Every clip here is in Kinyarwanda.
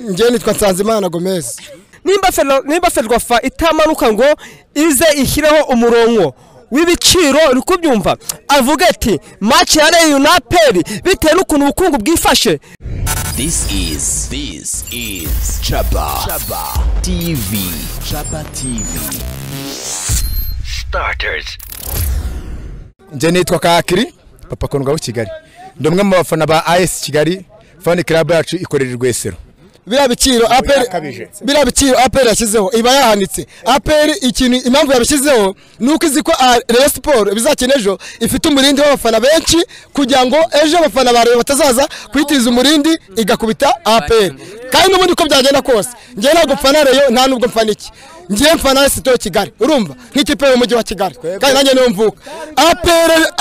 Njye nitwa Nsanzimana Gomez. Nimba Ferwafa itamanuka ngo ize ishyireho umurongo w'ibiciro, uri kubyumva, avuga ati match ya Rayon na APR bitewe n'ukuntu ubukungu bwifashe. This is Chaba Chaba TV. Chaba TV. Starters. Njye nitwa Kakiri Papa Kundwa w'i Kigali, ndi umwe mu bafana ba AS Kigali, fan club yacu ikorera i Rwesero. Biriya biciro APR Birakabije. Biriya biciro APR yashyizeho iba yahanitse. APR ikintu impamvu yabishyizeho ni uko izi ko Rayon Sport bizakina ejo ifite umurindi w'abafana benshi, kugira ngo ejo abafana ba Rayon batazaza kuyitiza umurindi igakubita APR. Kandi n'ubundi uko byagenda kose, njyewe ntabwo mfana Rayon, nta nubwo mfana iki, ngiye mfana AS Kigali, urumva, nk'ikipe y'umujyi wa Kigali, kandi nanjye niyo mvuka. APR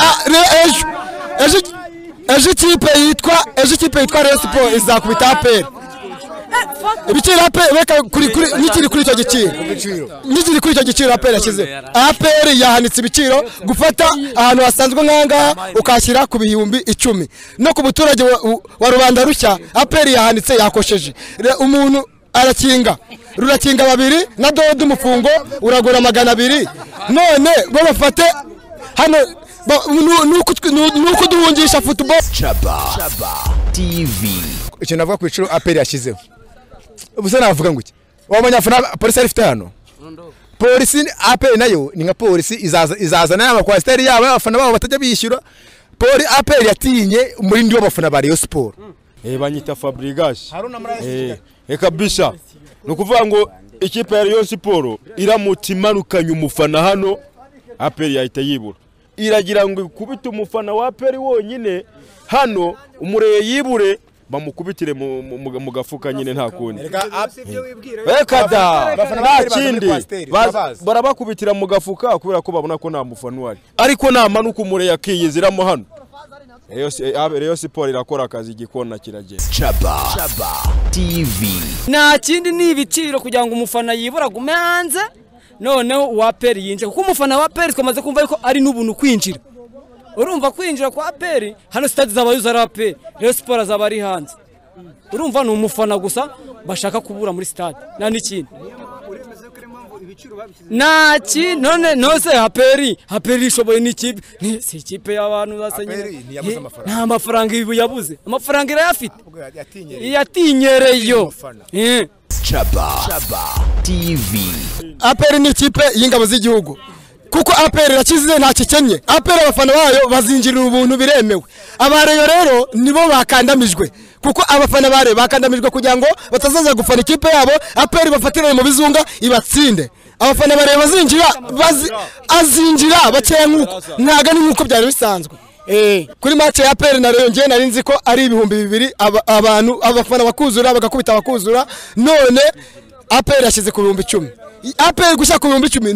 ejo ikipe yitwa Rayon Sport izakubita APR. Ibiciro APR, reka kuri nkikiri kuri icyo giciro APR yashyizeho, APR yahanitse ibiciro. Gufata ahantu hasanzwe nk'ahangaha ukashyira ku 10,000 no ku muturage wa rubanda rushya, APR yahanitse, yakosheje. Umuntu arakinga rurakinga babiri na dodo, umufungo uragura 200, none bo bafate hano ni ukuduhungisha football. Chaba Chaba TV. Ikintu navuga ku biciro APR yashyizeho, ubu se navuga ngo iki? Wabonye abafana polisi yari ifite hano? Polisi, APR nayo ni nka polisi, izazana y'ama coaster yabo, abafana babo batajya bishyura. APR yatinye umurindi w'abafana ba Rayon Sport. Banyita Fabrigas. Kabisa. Ni ukuvuga ngo ikipe ya Rayon Sport iramutse imanukanye umufana hano, APR yahita yibura. Iragira ngo ikubite umufana wa APR wonyine hano, umureye yibure, bamukubitire mu gafuka nyine, nta kundi. Reka da, Abafana nta ba APR baza muri kindi. coaster, turabazi. Barabakubitira mu gafuka kubera ko babona ko nta mufana uhari, ariko namanuka umureye akiyiziramo hano, Rayon Sport irakora akazi, igikona kiragenda. Chaba Chaba TV. Nta kindi, ni ibiciro kugira ngo umufana yibura agume hanze, noneho uwa APR yinjira, kuko umufana wa APR twamaze kumva yuko ari n'ubuntu kwinjira. Urumva, kwinjira kwa APR hano, stade izaba yuzuye ari APR, Rayon Sport azaba ari hanze. Urumva, ni umufana gusa bashaka kubura muri stade, nta n'ikindi, nta kintu. None nose APR ishoboye n'ikipe si ikipe y'abantu basa nyine. APR ntiyabuze amafaranga. Nta mafaranga ibu yabuze, amafaranga irayafite, yatinyereyo. Umufana. Chaba Chaba TV. APR ni ikipe y'ingabo z'igihugu, kuko APR irakize, nta kikennye. APR abafana bayo bazinjirira ubuntu, biremewe. Abareyo rero nibo bakandamijwe, kuko abafana bare bakandamijwe kugira ngo batazaza gufana ikipe yabo, APR bafatire mu bizunga ibatsinde. Abafana bare bazinjira, azinjira bakeya nk'uko, ntago ari nk'uko byari bisanzwe. Kuri match ya APR na Rayon, njye nari nzi ko ari 2000, abantu abafana bakuzura, bagakubita bakuzura. None APR yashyize ku 10,000. APR gushyira ku 10,000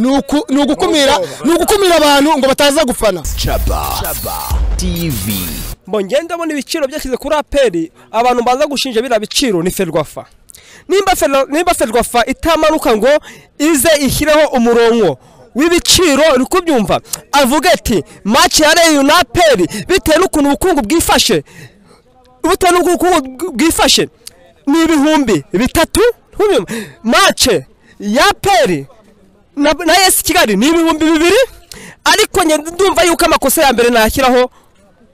ni ugukumira abantu ngo bataza gufana. Chaba Chaba TV. Mbo ngenda ndabona ibiciro byashyize kuri APR, abantu baza gushinja biriya biciro ni Ferwafa. Nimba Ferwafa itamanuka ngo ize ishyireho umurongo w'ibiciro, uri kubyumva, avuga ati match ya Rayon na APR bitewe n'ukuntu ubukungu bwifashe, bitewe n'ukuntu ubukungu bwifashe ni 3000, match ya APR na AS Kigali ni 2000. Ariko njye ndumva yuko amakosa ya mbere nayashyiraho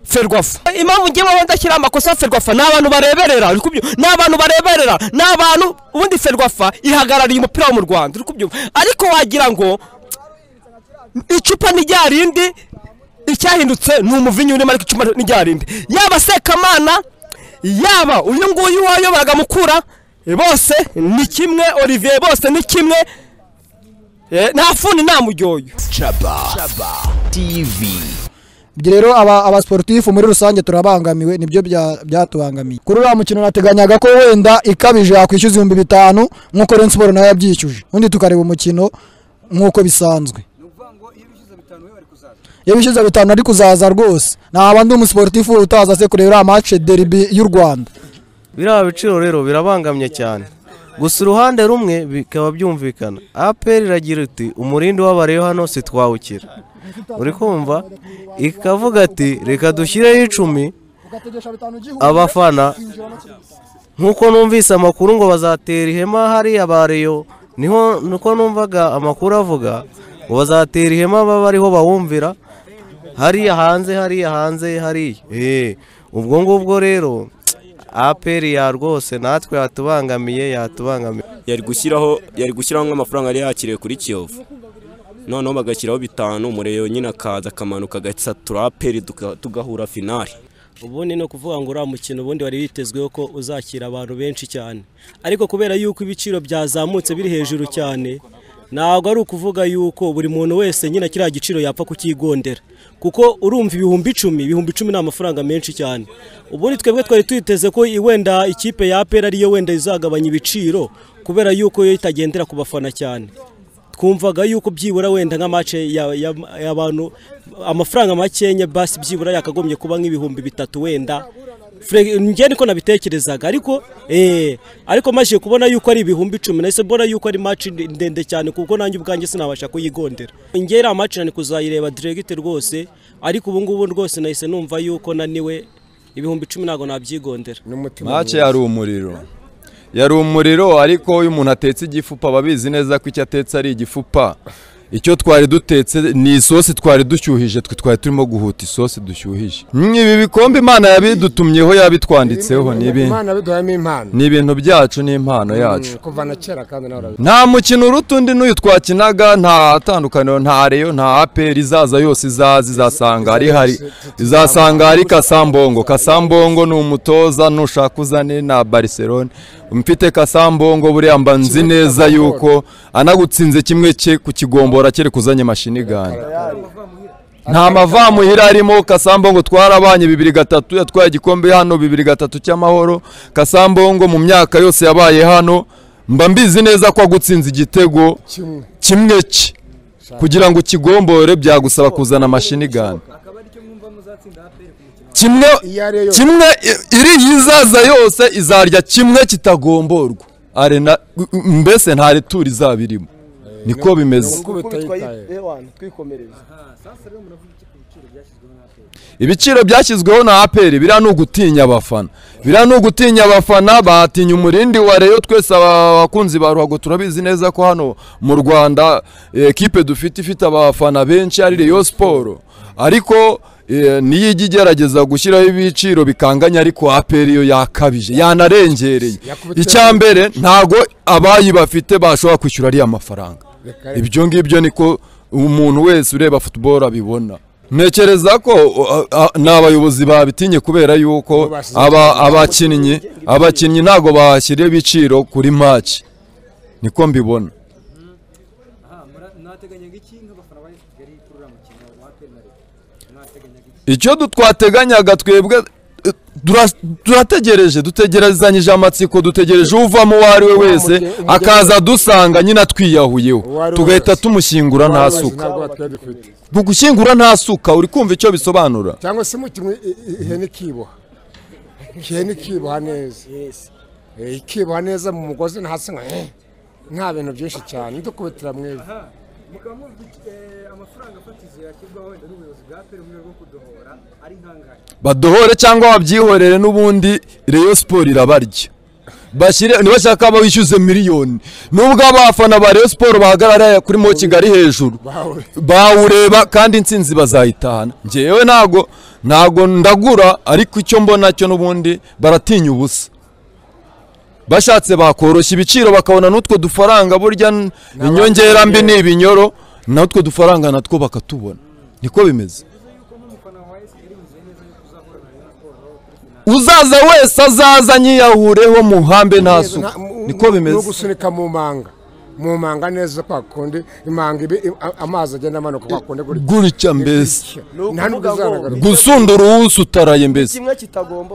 Ferwafa. Impamvu ngewe ndashyiraho amakosa ya Ferwafa ni abantu bareberera, uri kubyumva, ni abantu bareberera, ni abantu. Ubundi Ferwafa ihagarariye umupira wo mu Rwanda, uri kubyumva, ariko wagira ngo icupa ni rya rindi, icyahindutse ni umuvinyu urimo, ariko icupa ni rya rindi. Yaba Sekamana, yaba uyu nguyu wayoboraga Mukura, bose ni kimwe. Olivier, bose ni kimwe. Nta funi nta mujyoyo. Chaba Chaba TV. Ibyo rero aba sportif muri rusange turabangamiwe, nibyo byatubangamiye. Kuri uriya mukino nateganyaga ko wenda ikabije yakwishyuza 5000 nk'uko Rayon Sport nayo yabyishyuje, ubundi tukareba umukino nk'uko bisanzwe. Iyo bishyuza 5 ari kuzaza rwose, naba ndi umusportif utaza se kureba uriya match derby y'u Rwanda? Biriya biciro rero birabangamye cyane, gusa uruhande rumwe bikaba byumvikana. APR iragira iti umurindi w'abareyo hano si twawukira, uri kumva, ikavuga ati reka dushyireho 10, abafana Nkuko numvise amakuru ngo bazatera ihema hariya ba Rayon, niho nuko numvaga amakuru avuga ngo bazatera ihema baba ariho bawumvira hariya hanze, hariya hanze, hariya. Ubwo ngubwo rero APR ya rwose natwe yatubangamiye. Yari gushyiraho nk'amafaranga yari yakiriye kuri Kiyovu, noneho bagashyiraho 5, umureyo nyine akaza akamanuka agasatura APR tugahura finali. Ubundi no kuvuga ngo uriya mukino ubundi wari witezweho ko uzakira abantu benshi cyane, ariko kubera yuko ibiciro byazamutse biri hejuru cyane, ntabwo ari ukuvuga yuko buri muntu wese nyine kiriya giciro yapfa kukigondera, kuko urumva 10,000, 10,000 ni amafaranga menshi cyane. Ubundi twebwe twari twiteze ko wenda ikipe ya APR ariyo wenda izagabanya ibiciro kubera yuko yo itagendera ku bafana cyane. Twumvaga yuko byibura wenda nka match y'abantu amafaranga makenya basi byibura yakagombye kuba nk'3,000 wenda, njye niko nabitekerezaga, ariko ariko maje kubona yuko ari 10,000 nahise mbona yuko ari match ndende cyane, kuko nanjye ubwanjye sinabasha kuyigondera. Njye ira match nani kuzayireba direct rwose, ariko ubu ngubu rwose nahise numva yuko naniwe 10,000 ntago nabyigondera. Match yari umuriro, yari umuriro, ariko uyu muntu atetse igifupa babizi neza ko icyo atetse ari igifupa. Icyo twari dutetse ni isosi twari dushyuhije, twe twari turimo guhuta isosi dushyuhije. Ibi bikombe Imana yabidutumyeho, yabitwanditseho, ni ibintu byacu, ni impano yacu. Nta mukino uruta undi n'uyu twakinaga, nta tandukaniro, nta Rayon, nta APR, izaza yose izaza izasanga ari hari, izasanga ari Kasambongo. Kasambongo ni umutoza, nushaka uzane na Barcelona. Mfite Kasambongo buriya mba nzi neza yuko anagutsinze kimwe cye kukigombora kere kuzanye mashini gani. Nta mavamuhira arimo. Kasambongo twarabanye 2003, yatwaye igikombe hano 2003 cy'amahoro. Kasambongo mu myaka yose yabaye hano mba mbizi neza ko agutsinze igitego kimwe cye kugira ngo kigombore byagusaba kuzana mashini gani. Kimwe kimwe iri yizaza yose izarya kimwe kitagomborwa arena, mbese nta returi izabirimo, niko bimeze. Ibiciro byashyizweho na APR biriya ni ugutinya abafana, biriya ni ugutinya abafana, batinya umurindi wa Rayon. Twese abakunzi ba ruhago turabizi neza ko hano mu Rwanda ekipe dufite ifite abafana benshi ari Rayon Sport, ariko niyo ijya igerageza gushyiraho ibiciro bikanganya, ariko APR yo yakabije, yanarengereye. Icya mbere ntago abayi bafite bashobora kwishyura ariya mafaranga. Ibyo ngibyo niko umuntu wese ureba football abibona. Ntekereza ko n'abayobozi babitinye kubera yuko abakinnyi ntago bashyira ibiciro kuri match, niko mbibona. Icyo twateganyaga twebwe turategereje, dutegerezanyije amatsiko, dutegereje uvamo uwo ari we wese akaza dusanga nyine twiyahuyeho, tugahita tumushyingura nta suka. Gushyingura nta suka, uri kumva icyo bisobanura? Cyangwa se mutimwe ihene ikiboha, ihene ikiboha neza, ikiboha neza mu mugozi hasi nta bintu byinshi cyane ndukubitira mwiza. Badohore cyangwa babyihorere, n'ubundi Rayon Sport irabarya. Bashyire nibashaka bishyuze miliyoni, nubwo abafana ba Rayon Sport bahagarara kuri Mo Kigali hejuru bawureba, kandi intsinzi bazayitahana. Njyewe ntago ndagura, ariko icyo mbona cyo n'ubundi baratinya ubusa. Bashatse bakoroshya ibiciro bakabona n'utwo dufaranga, burya inyongera mbi ni ibinyoro, natwo dufaranga natwo bakatubona, niko bimeze. Uzaza wese azaza nyiyahureho muhambe nta suka, niko bimeze. No gusunika mu manga, mu manga neza kwa kundi imanga amazi agenda amanuka kwa kundi gutya mbese, gusundura uwusutaraye mbese,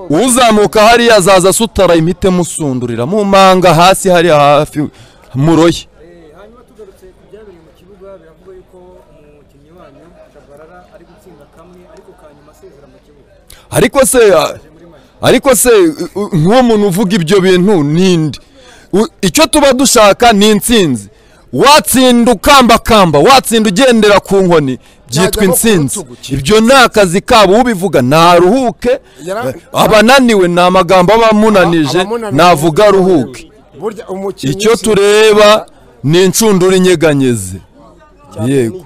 uzamuka hariya azaza asutaraye imite musundurira mu manga hasi hariya hafi muroye. Ariko se nk'uwo muntu uvuga ibyo bintu ninde? Icyo tuba dushaka ni intsinzi. Watsinda ukambakamba, watsinda ugendera ku nkoni, byitwa intsinzi. Ibyo ni akazi kabo, ubivuga naruhuke, abananiwe ni amagambo abamunanije, navuga aruhuke. Icyo tureba ni inshundura inyeganyeze. Yego.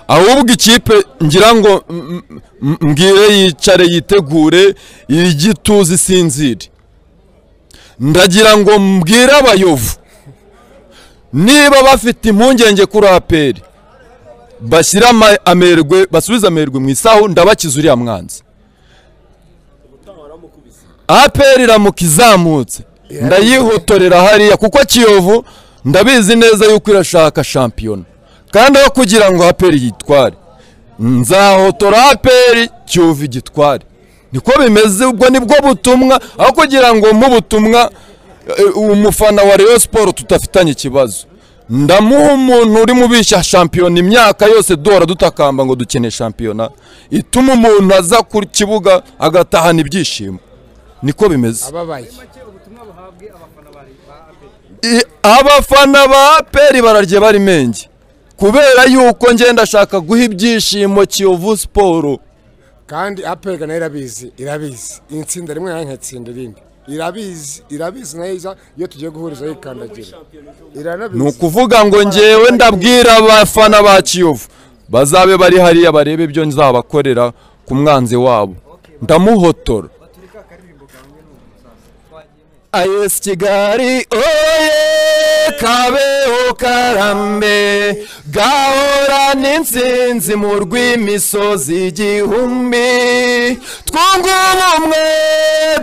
Ahubwo ikipe ngira ngo mbwire yicare yitegure igituza isinzire. Ndagira ngo mbwire abayovu niba bafite impungenge kuri APR bashyira amerwe, basubize amerwe mu isaho, ndabakiza uriya mwanzi. APR iramuka izamutse ndayihotorera hariya, kuko Kiyovu ndabizi neza yuko irashaka shampiyona, kandi aho kugira ngo APR yitware nzahotora APR Kiyovu igitware. Niko bimeze, ubwo nibwo butumwa. Aho kugira ngo mu butumwa umufana wa Rayon Sport tutafitanye ikibazo, ndamuha umuntu uri mubishya shampiyona imyaka yose duhora dutakamba ngo dukeneye shampiyona ituma umuntu aza ku kibuga agatahana ibyishimo. Niko bimeze. Abafana ba APR bararye bari menge, kubera yuko ngenda ashaka guha ibyishimo Kiyovu Sport. Kandi APR nayo irabizi, irabizi intsinda rimwe nayo nkatsinda irindi, irabizi, irabizi nayo iyo tugiye guhuriza yikandagira, iranabizi. Ni ukuvuga ngo ngewe ndabwira abafana ba Kiyovu bazabe bari hariya barebe ibyo nzabakorera ku mwanzi wabo, ndamuhotora. AS Kigali oye, kabeho karambe, gahora n'intsinzi mu rw'imisozi igihumbi, twunge ubumwe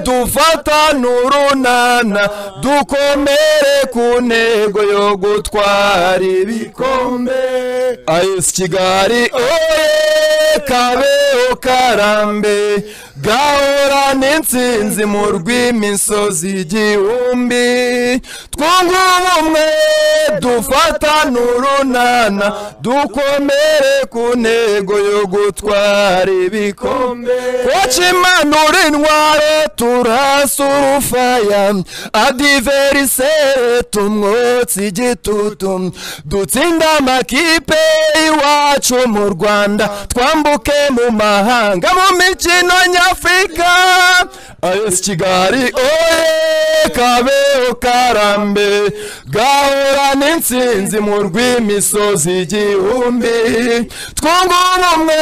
dufatane urunana, dukomere ku ntego yo gutwara ibikombe. AS Kigali oye, kabeho karambe, gahora n'intsinzi mu rw'imisozi igihumbi, twunge ubumwe dufatane urunana, dukomere ku ntego yo gutwara ibikombe. Kochimanura intwaro turasa urufaya, adiverisere tumwotsa igitutu, dutsinda amakipe iwacu mu Rwanda, twambuke mu mahanga mu mikino nyafurika. AS Kigali oye, kabeho karambe, gahora n'intsinzi mu rw'imisozi igihumbi, twunge ubumwe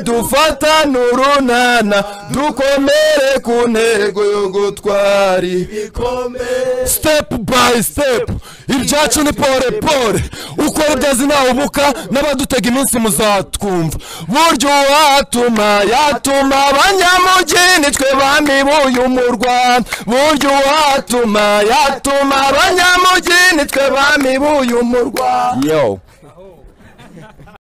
dufatane urunana, dukomere ku ntego yo gutwara ibikombe. Step by step, ibyacu ni pole pole, ukora ibyazi ntawubuka, n'abadutega iminsi muzatwumva. Buryo watuma yatuma abanyamujyi nitwe bami b'uyu murwa, buryo watuma yatuma abanyamujyi nitwe bami b'uyu murwa. Yo.